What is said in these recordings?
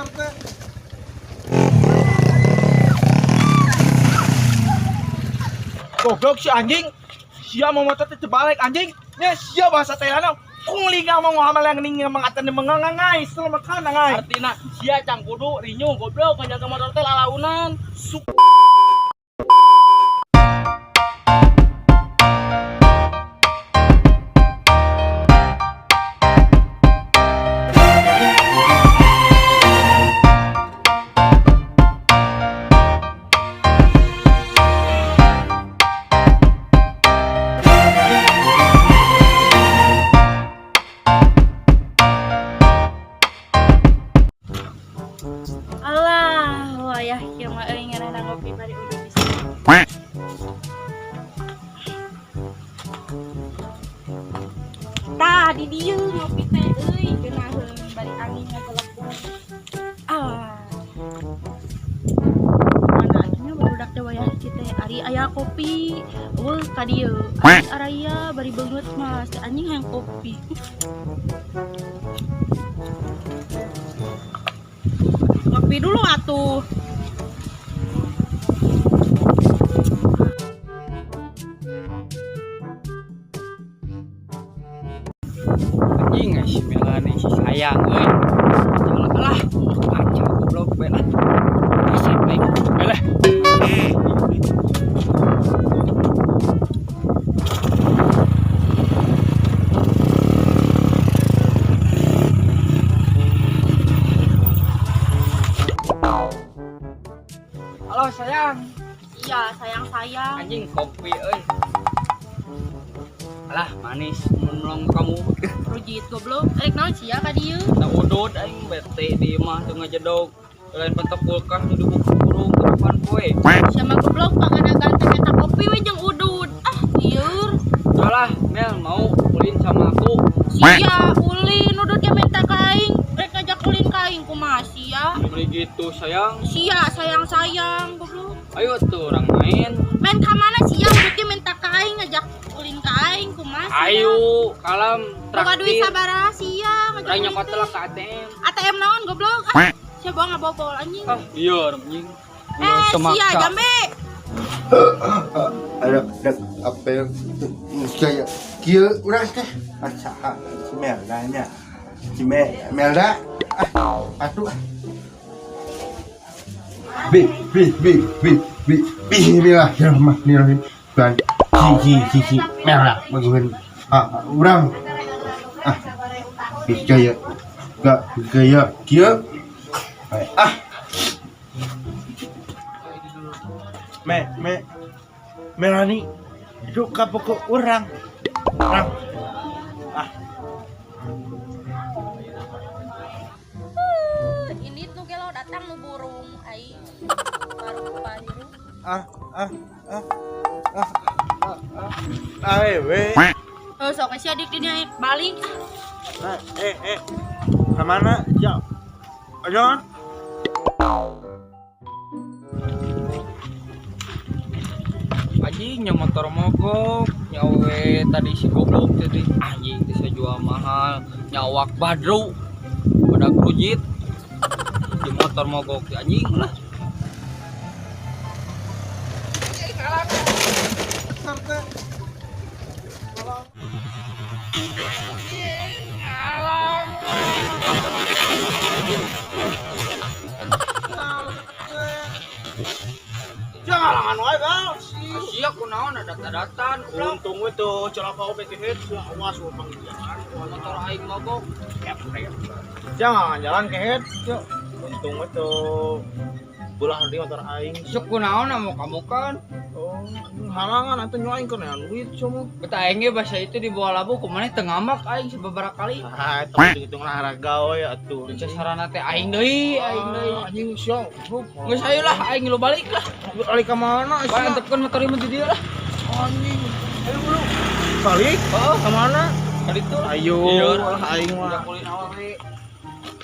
Teh. Goblok si anjing. Sia mau motor teh balik anjing. Nya sia bahasa Thailand. Kung linga mau ngamal yang ning mengatan mengangai selamat ngai. Artina sia cang kudu rinyu goblok ngajaga motor teh lalaunan. Su Alah, wayah kieu mah euy ngeunah ngopi bari udah bisa. Tah di dieu ngopi teh euy geunaheun bari angin ngagelebung. Ah. Mana atunya barudak teh wayah kieu teh ari aya kopi. Eueuh ka dieu. Ari araya bari beungeut mah si anjing hayang kopi. Ngopi dulu atuh. Anjing si Mela nih si sayang euy. Jalan lah, kaca goblok bela. Asik baik. Bela. Halo sayang, Iya, sayang-sayang. anjing kopi euy. Alah manis menolong kamu. Rujit goblok. Rek naon sia ka dieu? Tak udut aing bete di imah teu ngajedog. Lain pentok kulkas nu dibuka burung ke depan poe. Sia mah goblok pangana ganteng eta kopi we jeung udud. Ah, lieur. Alah, Mel mau ulin sama aku. Sia ulin udud ge minta ka aing. Rek ngajak ulin ka aing kumaha sia? Beli gitu sayang. Sia sayang-sayang goblok. Ayo tuh orang main. Main ka mana sia udud ge minta ka aing ngajak ulin ka aing kumaha sia? Ayo, kalam Boga duit traktir. sabaraha sia ngajak Orang ulin nyokot teh. lah ke ATM. ATM naon goblok? Ah, sia bawa ngabobol anjing. Ah, iya anjing. Eh, sia jambe. Ada apa yang kayak kieu urang teh asa si Melda nya. Si Melda ah atuh. B B B B B Bismillahirrahmanirrahim. Dan si si si si Melda baguhan ah urang ah gaya gak gaya kieu ah me me Melani itu kapok urang urang ah Ini tuh gelo datang nu burung aing. Baru pahiru. Ah ah ah ah ah ah eh we. Oh, sok sia dik dinya balik. Eh eh eh kemana ya ayo. Anjing nya motor mogok, nyawe tadi si goblok tadi anjing teh saya jual mahal, nyawak badru pada kerujit. Di motor mogok anjing lah. Jangan langan wae bang. Sia kunaon ada datan goblok. Untung we tuh celaka oge kehet awas we panggilan. Motor aing mogok. Jangan jalan kehet. Untung we tuh belah di motor aing. Sok kunaon mau kamu kan. Oh, halangan atuh nyu aing kana duit cuma. Beta aing ge bahasa itu di bawah labu kumaha teu ngamak aing sababaraha kali. Ah, eta hitung olahraga we atuh. Bisa sarana teh aing deui, aing deui. Anjing sia. Geus ayo lah aing lu balik lah. Balik ka mana Bae sia? antepkeun motor ieu mah di dieu lah. Anjing. Ayo bulu. Balik? Heeh, Ka mana? ka ditu lah. Ayo, Iya. lah aing mah. Udah kulin awal we.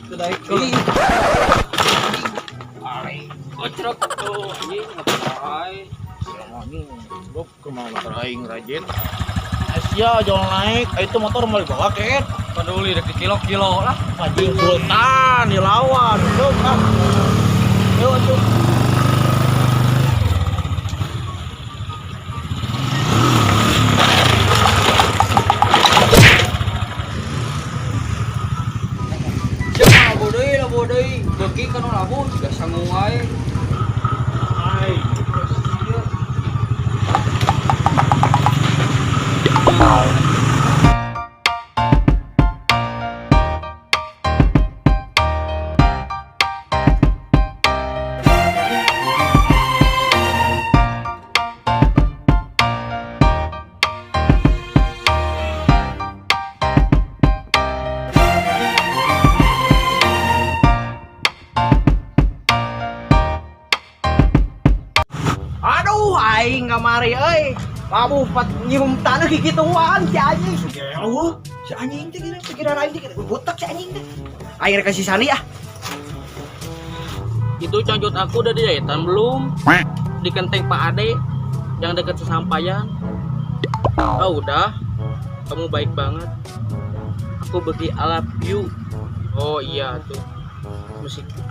Teu daek. Ih. Aing kocrok tuh anjing ngapain. Anjing, gua ke motor aing rajin. Asia jangan naik, itu motor mau dibawa ket. Peduli dek kilo-kilo lah. Anjing sultan dilawan. Tuh, ah. Yuk, tuh. Siapa labu deui, labu deui. Beuki kana labu siga sangu wae. Hai. Aduh, aing kamari euy. Labuh pat nyium tanah kikituan si anjing. Gelo, si anjing teh gini, pikiran aing teh butak si anjing teh. Aing rek kasih sani ah. Itu cangcut aku udah dijahitan belum? Di kenteng Pak Ade yang dekat sesampaian. Oh udah, kamu baik banget. Aku bagi I love you. Oh iya tuh.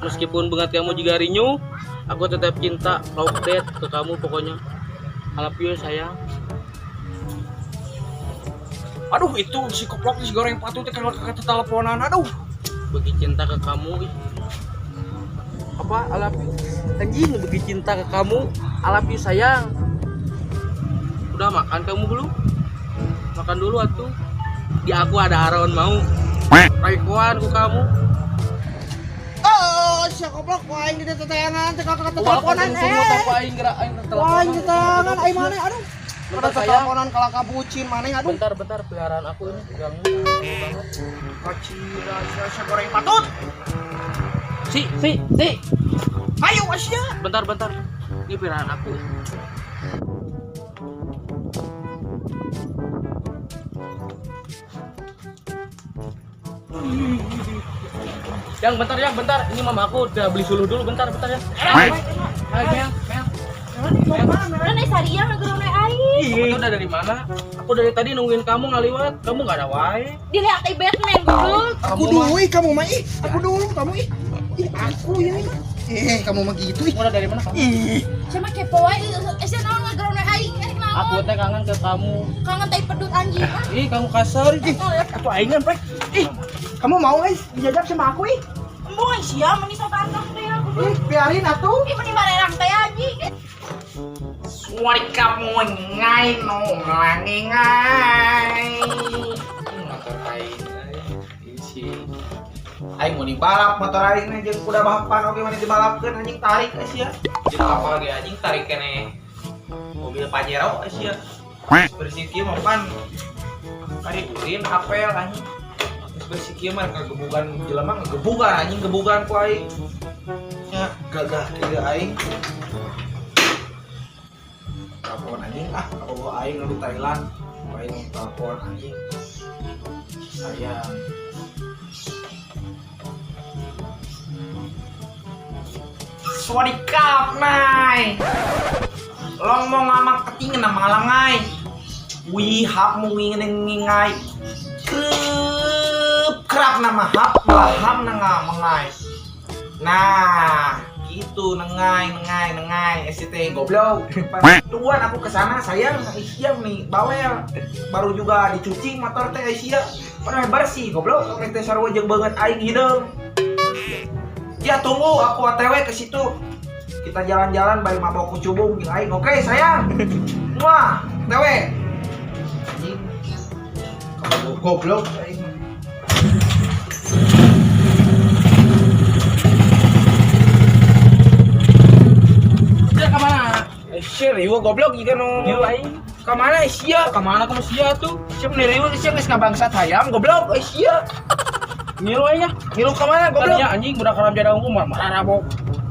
Meskipun banget kamu juga rinyu, aku tetap cinta love that ke kamu pokoknya. I love you sayang. Aduh, itu si koplok si goreng patu teh kalau kata teleponan. Aduh. Bagi cinta ke kamu. Ih. Apa I love you? Anjing bagi cinta ke kamu. I love you sayang. Udah makan kamu belum? Makan dulu atuh. Di aku ada Aron mau. Raikuan ku kamu. Oh, si koplok aing di teteangan teh kata teleponan. Aing gerak aing Wah, aing teteangan aing mana aduh. Bentar, Ada sayang. teleponan kalah kabucin mana aduh. Bentar bentar peliharaan aku ini pegangnya banget. Kacida si goreng patut. Si si si. Ayo Asia. Bentar bentar. Ini peliharaan aku. Yang bentar ya, bentar. Ini mama aku udah beli suluh dulu, bentar, bentar ya. Hai, Mel, Mel. Mana sariang ngagerone aing. Kamu tuh udah dari mana? Aku dari tadi nungguin kamu ngaliwat, kamu nggak ada wae. Dilihat teh Batman goblok. Aku dulu ih kamu mah ih. Aku dulu kamu ih. Ih, aku ya ih. Kamu mah gitu ih. Kamu udah dari mana kamu? Ih. Siapa kepo wae sia naon ngagerone aing erek naon. Aku teh kangen ke kamu. Kangen tai pedut anjing. Ih, kamu kasar. Ih, aku aingan, Prek. Ih, kamu mau guys dijajak sama aku ih? Embung sia meni sok antah teh aku. Ih, biarin atuh. Ih meni barerang teh anjing. Suarika ngai no ngai ngai. Motor aing isi. Aing mau dibalap motor aing jeung kuda balapan oge mah dibalapkeun anjing tarik sia. Jeung kapal ge anjing tarik keneh. Mobil Pajero sia. Bersih kieu mah pan kari ulin apel anjing. Geus bersih kieu mah kagebugan jelema ngegebugan anjing gebugan ku aing. Nya gagah kieu aing. Telepon anjing ah, kalau aing di Thailand, aing telepon anjing. Sayang. Swadikap nai. Long mau ngamak ketingin nama ngalangai. Wi hap mu ngingai. Krep krap nama hap laham nanga mengai. Nah, gitu nengai nengai nengai SCT goblok. Tuan aku kesana sayang Aisyah nih bawel. Baru juga dicuci motor teh Aisyah. Pernah bersih goblok teh sarua jeung banget aing hideung. Ya tunggu aku OTW ke situ. Kita jalan-jalan bari mabok kucubung jeung aing. Oke sayang. Muah, OTW. Anjing. Kamu goblok aing. Dia ke mana? Sia riweuh goblok jiga nu. Ieu aing. Ka mana sia? Ke mana kamu sia tuh? Sia meni riweuh sia geus ngabangsat hayam goblok sia. Ngilu aing ya. Ngilu ka mana goblok? Tadinya anjing budak haram jadah unggul mah marabok.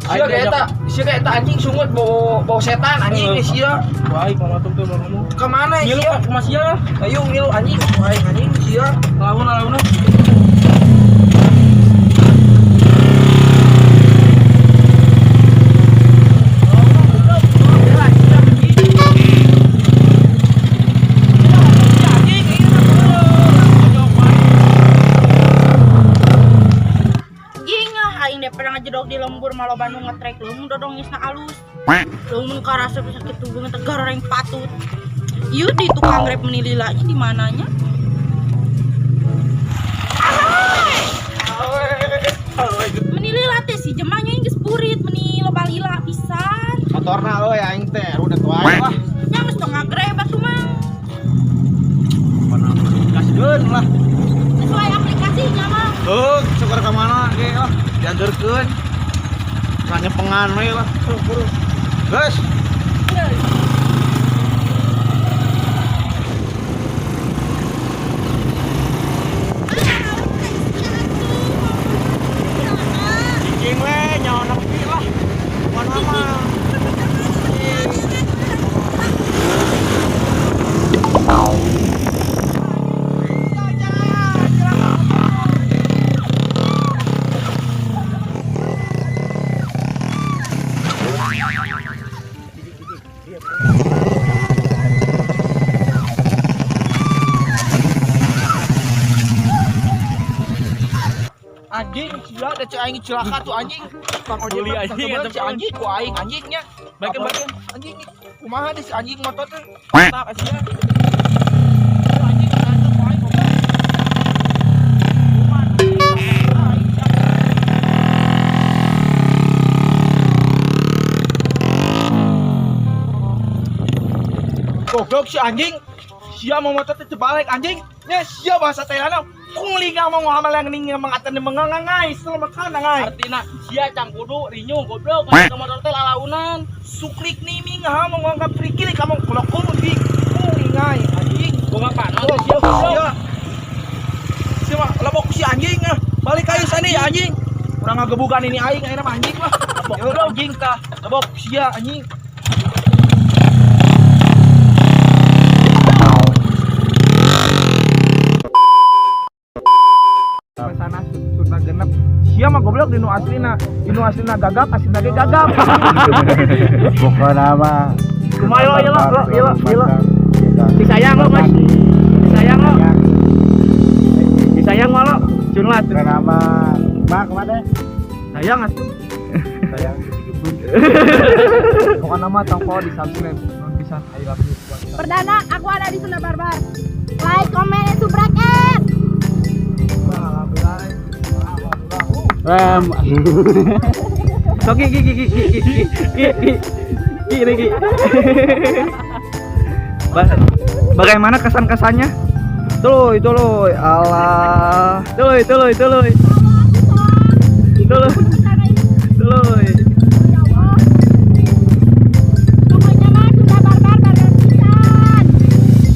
Sia ka eta, sia ka eta anjing sungut bau bau setan anjing sia. Wah, kamu tuh tuh ngomong. Ka mana Ngilu sia? ka kumaha sia? Ayo ngilu anjing, aing anjing sia. Lawan lawan. Daripada ngajedog di lembur mah loba nu ngetrek leumun dodongisna alus. Leumun karasa bisa kitu beungeut teh garoreng patut. Ieu di tukang grab meni lila nya di mananya? Meni lila teh si jemanya geus burit meni loba lila pisan. Motorna euy aing teh udah tua lah. Nya geus tong ngagreb atuh mah. Gaskeun lah. Sesuai aplikasinya mah. Heuh, syukur ka mana ge lah dianterkeun. Nyanyepengan we lah. Buru. Geus. Cicing we nyawa nepi lah. Mana mah. Anjing, sia da cek aing celaka tuh anjing. Bang ojek Beli anjing, anjing, eta si anjing ku aing anjingnya. Baikeun baikeun. Anjing kumaha deh si anjing motor teh. Tak sia. Anjing berantem ku aing goblok. Goblok si anjing. Sia mau motor teh terbalik anjing. Nya sia bahasa Thailand. Kung linga mau ngamal yang ning mengatan mengangai selamatkan ngai. Artina sia cang kudu rinyu goblok ka motor teh lalaunan. Sukrik ni mi nga mau ngangkat prikili kamu kolokong di kungai anjing. Boga panon sia goblok. Sia. Sia mah lebok si anjing ah. Balik kayu sana ya anjing. Kurang ngagebugan ini aing ayeuna mah anjing lah. Lebok anjing tah. Lebok sia anjing. Sana sudah genep. Sia mah goblok dinu aslina. Dinu aslina gagap, aslina ge gagap. Pokoknya mah. Kumaha lo, lo, lo, lo, lo. Disayang lo, Mas. Disayang lo. Disayang mah lo. Cun lah. Kenapa? Mak kemana? Sayang atuh. Sayang. Pokoknya mah tong di subscribe. Non pisan I love you. Perdana aku ada di Sunda Barbar. Like, comment, and subscribe. Rem. Sok ki ki ki ki ki ki ki ki ki ki. Bagaimana kesan-kesannya? Tuh itu loh, alah. Tuh itu loh, itu loh. Itu loh.